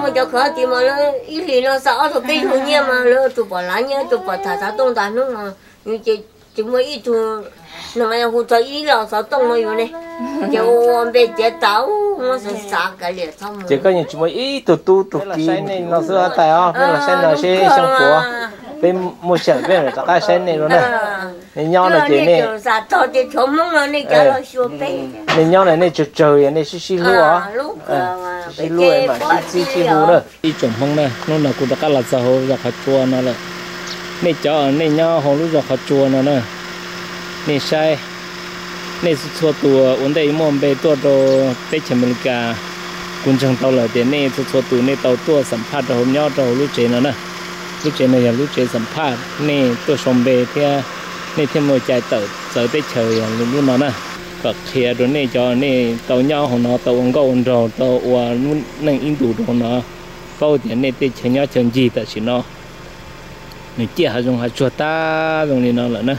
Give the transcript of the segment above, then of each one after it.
Cov khaws tim mas lawv ib hlis no xa ob tug peb tug nyiaj mas lawv tus pom lav nyiaj tus pom tham xov tooj tas hnub no, yus ces tsis muaj ib tug neeg hu txog ib los xov tooj no yus ne. Ces ua npe tiav tas, muab xav xav kav liam txhob mus. Ces koj yeej tsis muaj ib tug tub tug ki no xwb tais os, peb los saib no seb xyoo puav peb muaj sij hawm peb mam rov qab saib nej dua na. Nej nyob no ces nej, nej nyob no nej tsawg tsawg nej sib sib hlub os. Sib hlub mam sib txib sib hu na. Ib tsoom Hmoob na, hnub no kuv rov qab los txog hauv zos Qhov Tsua no lawm. Nej cov nej nyob hauv lub zos Qhov Tsua no na, nej saib, nej txhua txhua tus ua ntej muaj npe tuaj rau teb chaws Amelikas, kuv ntseeg tau lawm tias nej txhua txhua tus nej tau tuaj xam phaj rau hauv, nyob rau hauv lub tsev no na. Lub tsev no yog lub tsev xam phaj, nej tuaj sau npe thiab nej thiaj muaj cai tawm txawv teb chaws yog lub no na. Kom qhia rau nej cov nej tau nyob hauv no, tau ua nkauj ua nraug, tau ua lub neej ib ntus rau hauv no, paub tias nej tej chaw nyob chaw ncig tam sim no nws ciaj hav zoov hav tsuag tag zoo li no lawm na,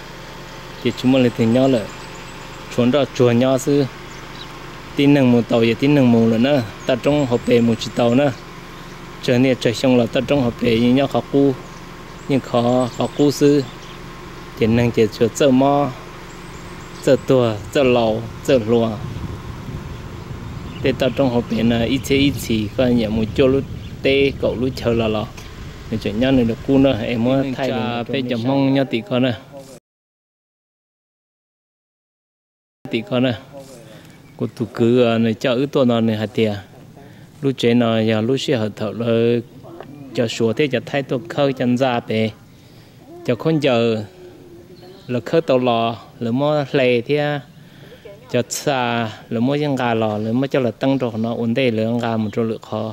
ces tsis muaj leej twg nyob lawm, tshuav nroj tsuag nyob xwb. Tib neeg mus tau yog tib neeg mus lawm na, toj roob hauv pes mus tsis tau na. Tsawg niaj tsawg xyoo los toj roob hauv pes yeej nyob qhov qub, yeej khov qhov qub xwb. Ces neeg ces tsuas txawj mob, txawj tuag, txawj laus, txawj hluas. Tej toj roob hauv pes no ib txhiab ib txhis koj nyiam mus cuaj lub teb kaum lub chaw los los nws tseem nyob nws li qub na. Es muab thaij peb cov Hmoob nyob tim ko na. Tim ko na, kuv tus kwv nws coj wb tuaj no nws hais tias lub tsev no yog lub sij hawm thaum lawv cov Suav thiab cov Thaib tuaj khawb cov ntxa pem, cov khaub ncaws lawv khawb tau los lawv muab hle thiab cov txha lawv muab nqa los lawv muab coj los teeb rau qhov no ua ntej lawv nqa mus rau lwm qhov,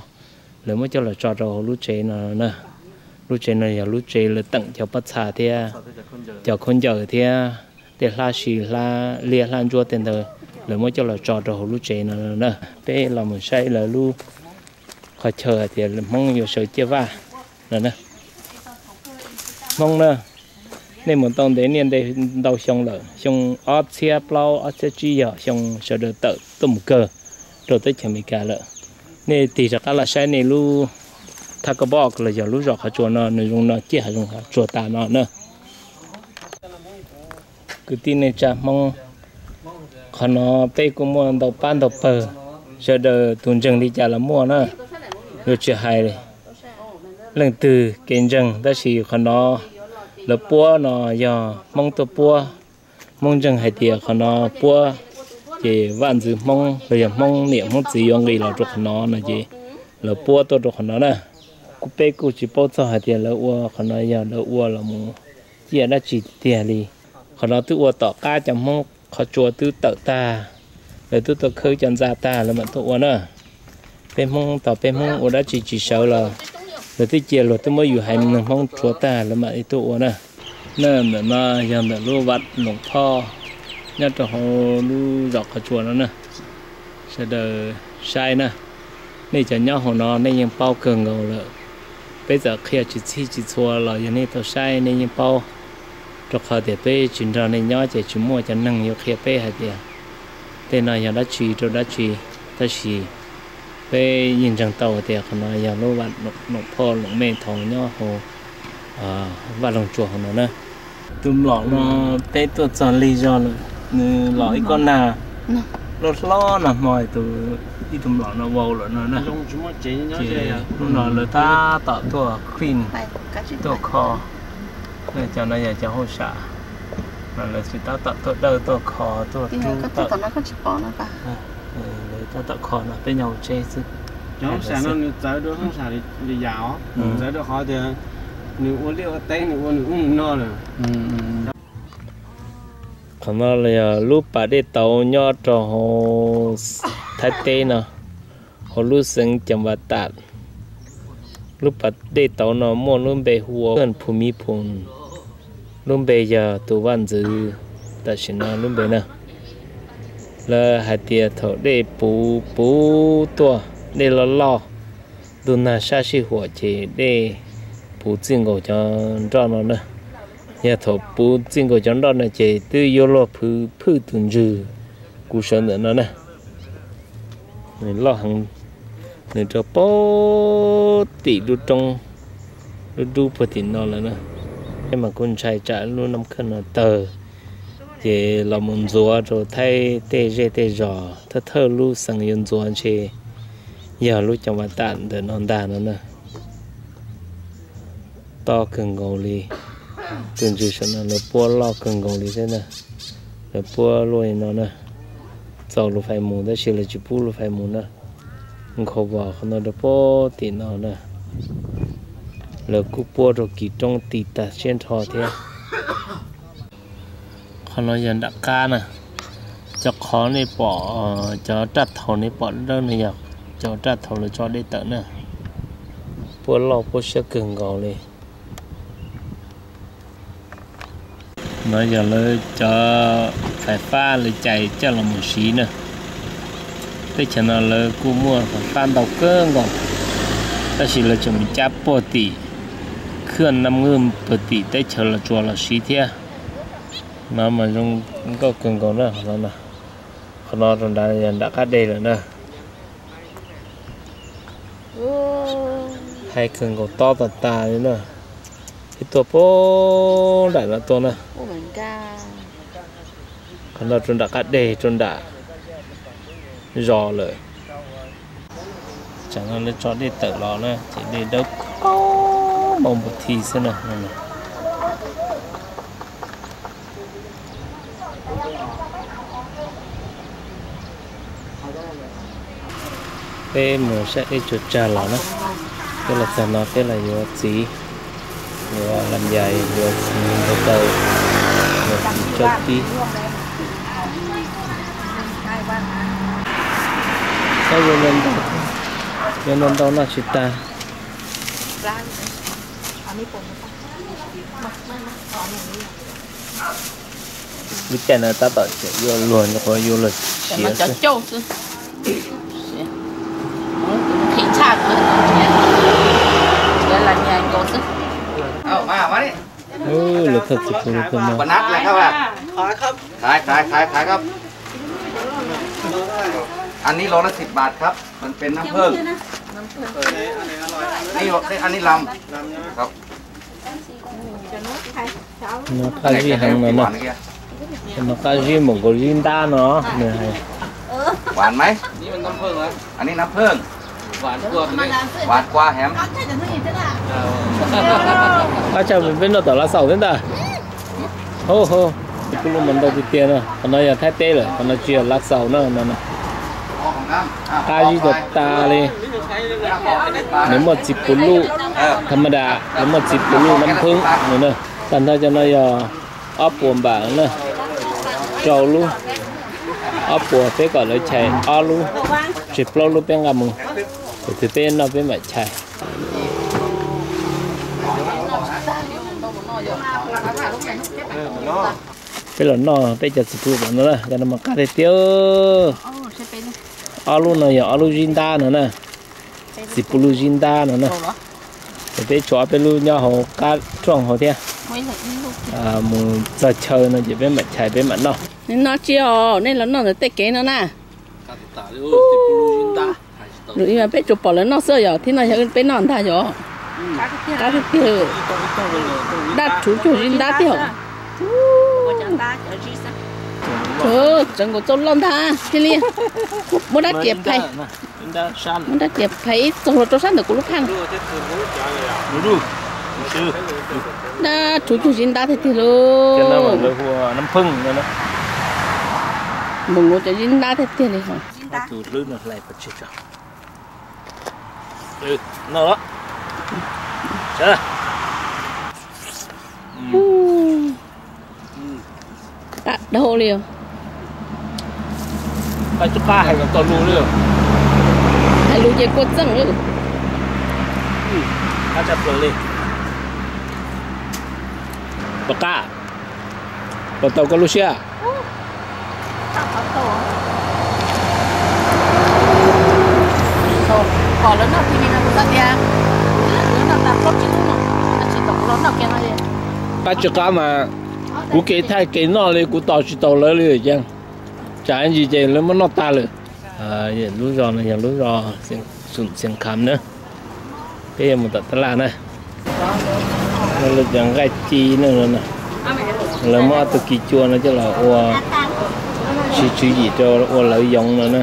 lawv muab coj los tso rau hauv lub tsev no na. Lub tsev no yog lub tsev lawv teem cov pob txha thiab cov khaub ncaws thiab tej hlab si, liab hlab ntsuab tej ntawd lawv muab coj los tso rau hauv lub tsev no na. Peb los mus saib lawv lub qhov chaw hais tias Hmoob yuav sawv ciaj vaj no na. Hmoob na, nej mus tau ntev niaj ntau xyoo lawm, xyoo ob txhiab plaub ob txhiab tsib yog xyoo sawv daws tawm tuaj mus kawg rau teb chaws Amelikas lawm. Nej tig rov qab los saib nej lub Tha Kab Poj los yog lub zos Qhov Tsua no, nws zoo no ciaj hav zoov hav tsuag tas no na. Kwv tij neej tsa Hmoob, qhov no peb kuj muaj ntau pab ntau pawg, sawv daws tus ntseeg li cas los muaj na. Yuav tsis hais leej twg kev ntseeg tab sis qhov no lawv puab no yog Hmoob tuaj puab. Hmoob ntseeg hais tias qhov no puab ces vaj ntxwv Hmoob los yog Hmoob niam Hmoob txiv yuav nqis los rau qhov no no ces lawv puab tuaj rau qhov no na. Kuj peb kuj tsis paub txog hais tias lawv ua qhov no yog lawv ua los mus ciaj dab tsi tiag li. Qhov no twb ua tom qab cov Hmoob Qhov Tsua twb tawm tag, lawv twb tuaj khawb cov ntxa tag lawv mam tuaj ua na. Peb Hmoob tos peb Hmoob ua dab tsi tsis sawv los lawv twb cia luag twb muab yus haiv neeg Hmoob rhuav tag lawv mam li tuaj ua na. Na, ntawm no yog ntawm lub Vaj Loos Phoj nyob rau hauv lub zos Qhov Tsua no na. Sawv daws saib na, nej cov nyob hauv no nej yeej paub kawg nkaus lawm. Peb txawm qhia tsis txhij tsis txhua los yog nej tau saib nej yeej paub, rau qhov tias peb tsis nrog nej nyob ces tsis muaj cov neeg yuav qhia peb hais tias tej no yog dab tsi rau dab tsi. Tab sis peb yeej ntseeg tau tias qhov no yog lub Vaj Loos Phoj Loos Mej thaum nyob hauv Vaj Loos Tsua hauv no na. Tus mlom no peb tuaj txog lig zog lawm, nws los ib kob nag, loj hlob nag hmo tus, ib tug mlom no vau lawm no na. Ces hnub no lawv tab tom tuaj clean, tuaj kho. Cov no yog cov hauj sam, lawv tsis tab tom tuaj dawj tuaj kho tuaj rub tawm. Lawv tab tom kho no peb nyob hauv tsev xwb. Cov hauj sam no nws txawv dua hauj sam li yam os, txawv rau qhov tias nws ua liaj ua teb nws ua nws ub nws no lawm. Qhov no los yog lub pas dej tauv nyob rau hauv Thaib teb no, hauv lub xeev Ceem Vaj Tam. Lub pas dej tauv no muaj lub npe hu ua Phu Mi Phum, lub npe yog tus vaj ntxwv tam sim no lub npe na. Lawv hais tias thaum dej puv puv tuaj, dej loj loj, ntuj nag sab sij huam ces dej puv txij nkaus cov nroj no na. Yog thaum puv txij nkaus cov nroj no ces twb yuav luag phwj phwj tus ntswg kuv sawv ntawm no na. Loj heev, Nws rau puag tim lub roob, lub dub puag tim no lawm na. Thiab mas kuj ntshai tsam lub nab khaj no tawg, ces los mus ntxuav rau Thaib tej zej tej zos, thawj thawj lub xeev yuav ntxuav ntshe yog lub Coo Vaj Tam ntawm no ntag no na. Tob kawg nkaus li. Tus ntsws saum no lawv puab loj kawg nkaus li thiab na. Lawv puab luaj li no na. Txaus lus fais mus tab sis lawv tsis pub lus fais mus na. Nkhaus vos qhov no rau puag tim no na. Lawv kuj puab rau kis roob ti tag siab nrho thiab. Qhov no yog nram qab na. Cov qhov nej pom, cov raj thaum nej pom dawb no yog cov raj thaum lawv tso dej tawm na. Puab loj puab siab kawg nkaus li. No yog lawv cov fais fab lawv cais coj los mus siv na. Teb chaws no lawv kuj muaj fais fab ntau kawg nkaus, tab sis lawv tseem mus cab puag tim khwj nab nwj puag tim teb chaws Los Tsuas los siv thiab. No mas zoo nkauj kawg nkaus na. Qhov no rau nrad yog nram qab deg lawm na. Haib kawg nkaus, tob tas tas li na. Ib tuaj puag nram no tuaj na. Qhov no rau nram qab deg rau nram zos lawm. Tsam no lawv tso dej tawm los na ces dej dawb paug npaum npuas thi xwb na. Peb mus saib dej tsuas tsag los na. Peb los txog no peb los yuav txiv, yuav lam yais, yuav txiv npau taws, yuav txiv tsob kib. Xob yuav ntau, yuav ntau ntau noj tsis tag. Lub caij no tab tom tseem yuav luag, nyuam qhuav yuav luag siav xwb. Lawv thauj txiv pub rau peb noj. ขาย ขาย ขาย ขายครับ อันนี้โลละสิบบาทครับ มันเป็นน้ำผึ้ง นี่ อันนี้ลำครับ No qab zib heev no na. No qab zib npaum nkaus zib ntab no nws hais. หวานไหม อันนี้น้ำผึ้ง หวานกว่าแหม Ab, tsam peb noj tom lav xaum thiab ntag. Hau hau, txiv pub lub mas ntau tiag tiag no. Qhov no yog Thaib teb lawm, qhov no tsis yog lav xaum no no. Qab zib tas tas li. Nws muaj txiv pus luj tham ma das, nws muaj txiv pus luj nab phwb no na. Tag nrho cov no yog ob puas npam na, rau lub, ob puas peb kom lawv chais ob lub, tseg plaub lub peb nqa mus, ces twg peb noj peb mam chais. Peb los noj peb cov txiv pus no na, cov no mas qab tiag tiag. Ob lub no yog ob lub zib ntab no na. Txiv pus luj zib ntab no na. Ces peb tshuav ob peb lub nyob hauv qab rooj hauv thiab. Mus txog chaw no ces peb mam chais peb mam noj. Noj tsis os, nej los noj ntawm tej kev no na. Peb tsuas pom lawv noj xwb yom, thiab no yog peb noj ntag yom. Qab tiag tiag. Dab rhuv cuag zib ntab tiag. Tseev nkaus txaus loj ntag thiaj li. Muab dab tsi phais, muab dab tsi phais ib txog los rau sab ntawm kuv lub phaj. Dab rhuv cuag zib ntab tiag tiag lauj. Npaum nkaus cov zib ntab tiag tiag li os. Qab dhau li os. Hais lus ces kua txeej lawm. Tom qab, puas tau koj lub siab? Qab tsis qab mas kuv kev thaij kev noj li kuv tos tsis tau lawv li ces, tsam ntsis ces lawv muab noj tag lawm. Lub zos no yog lub zos xeem Xum Txias Kham na, peb yuav mus tom tab laj na. Lawv cov nqaij ci no, lawv muab ob tug kis cua no coj los ua siv tswv yim rau ua lawv yoov no na,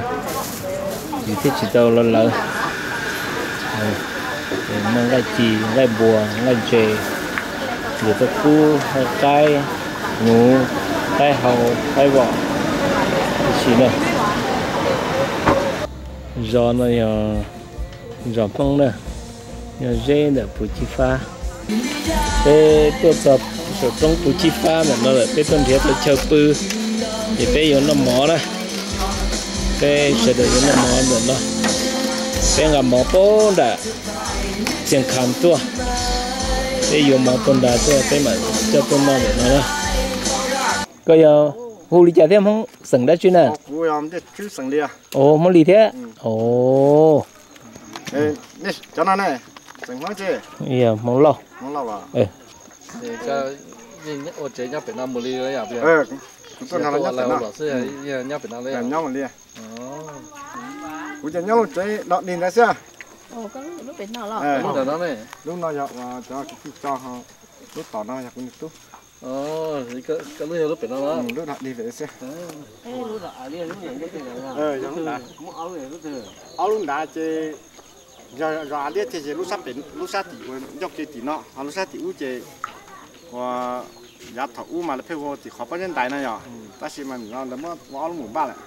yus thiaj tsis tau lawv lawv. Muaj nqaij ci, nqaij npua, nqaij ntses, yus tau kub, qaib, nuv, qaib hau, qaib vom, tab sis na, zos no yog zos Hmoob na, yog zeb ntawm Puv Cib Fab. Peb tuaj txog saum roob Puv Cib Fab ntawm no lawm, peb tuaj nrhiav tau chaw pw, ces peb yuav noj mov na. Peb sawv daws yuav noj mov ntawm no. Peb nqa mov puag nram Txias Kham tuaj, peb yuav mov puag nrad tuaj peb mam coj tuaj noj ntawm no na. Koj yog hu li cas thiab, Hmoob xeem dab tsi na? Ov, Hmoob Lis thiab. Ov, Hmoob Lauj. Kuv ces nyob lub tsev dog dig ntawd xwb. Lub no yog cov kwv tij tso, lub tom no yog kuv niag tub. Lub dog dig pem xwb. Ob lub nrad ces yog zos Av Liab ces lub sab tim uas ncauj ke tim no, ho lub sab tim ub ces uas yav thaum ub mas lawv pheej hu tim qhov pob zeb ntais no yog, tab sis mas lawv muab ua ob lub mus npaj lawm.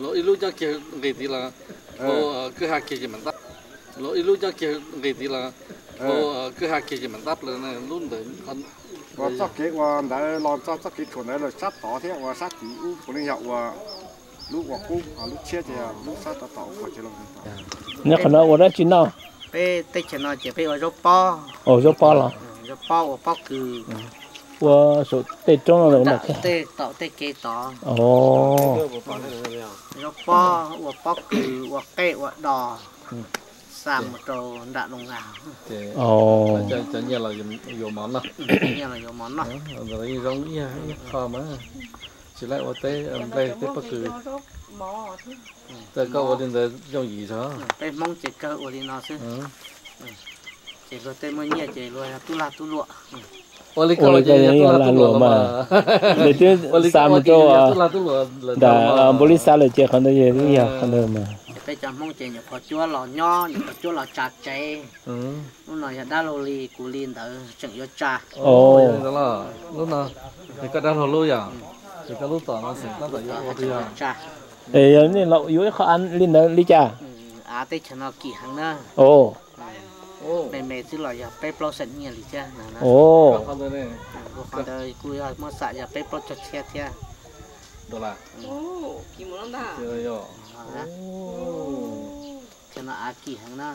Los ib lub coj kiag nqis tid los, los ib lub coj kiag nqis tid los, los kwj ha kiag ces mam ntab plaws lub ntawd. Uas txoj kev uas ntawd los txog txoj kev khaum ntawd lawm sab tod thiab uas sab tim ub puav leej yog uas lub uas qub, lub tshiab ces yog lub sab tod tom uas qhov kev los. Nyob qhov no ua dab tsi noj? Peb teb chaws no ces peb ua zaub pob. Ua zaub pob los? Zaub pob ua pob kws. Ua saum tej roob no los ua nram tej tom tej kev tod. Zaub pob ua pob kws ua qej ua dos xa mus rau nram Loos Vas. Cov nyiaj los yuav mov noj. Nyiaj los yuav mov noj. Ntawd yeej zoo ib qho mas tsis laib ua teb nplej teb pob kws. Koj ua li ntawd yooj yim zog. Peb Hmoob ces kawg ua li no xwb. Ces luag tej muaj nyiaj ces luag yog tub lag tub luam. Ua li koj yog lag luam mas. Nws twb xa mus rau nram npaum li xa lawm ces qhov ntawd yog qhov ntawd mas. Peb cov Hmoob ces nyuam qhuav cuab los nyob, nyuam qhuav cuab los tsa tsev. Lub no yog dab laug li kuv li ntawd tseem yuav tsa. Lub no, koj dab laug lub yog, ces koj lub tom no xeem tab tom yuav ua tsa. Yog nej los yuav ib qho av li ntawd li cas? Av teb chaws no kim heev na. Me me xwb los yog peb plaub xeem nyiaj li thiab. Qhov ntawd kuj yog muab xam yog peb plaub caug txhiab thiab. Teb chaws no av kim heev na.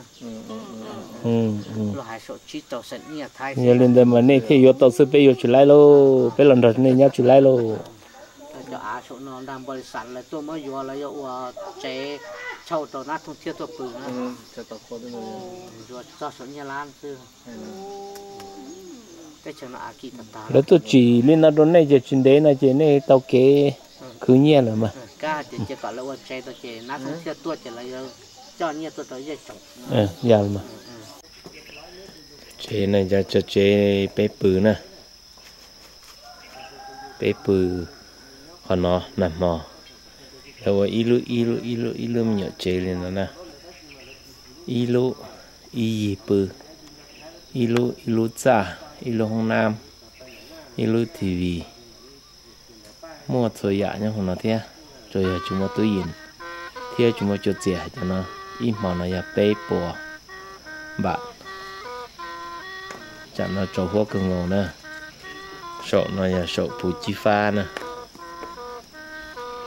Luag hais saum tsib rau xeem nyiaj Thaib. Yog li ntawd mas nej thiaj yuav tau xwb, peb yuav tsis laib lauj, peb los nrog nej nyob tsis laib lauj. Cov av saum no nrog npau li xam lawv tuaj muab yuav, lawv yuav ua tsev chauj rau nab thooj thiab tuaj pw na. Yuav txog saum nyiaj lab xwb. Teb chaws no av kim tag tag. Lawv tuaj tsim li no rau nej ces tsis ntev no ces nej tau kev khwv nyiaj lawm mas. Kab ces cia kom lawv ua tsev tau ces nab thooj thiaj tuaj ces lawv yuav coj nyiaj tuaj rau zej tsoom. Yog mas. Tsev no yog cov tsev peb pw na. Peb pw qhov no nag hmo, lawv ua ib lub ib lub ib lub ib lub me nyuam tsev li no na. Ib lub ib yig pw, ib lub ib lub txaj, ib lub hoob nab, ib lub T V. Muaj txhua yam nyob hauv no thiab, tsuas yog tsis muaj tub yees thiab tsis muaj cuaj txias. Cov no ib hmo no yog peb puas npam. Tsam no tsaus huab kawg nkaus na. Saum no yog saum Puv Cib Fab na.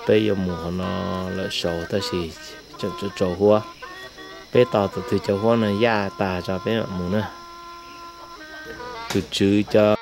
Peb yuav mus qhov no lawm saud tab sis tseem tsaus huab. Peb tos tus twg cov huab no yaj tas tso peb mam mus na. Tus tswv cov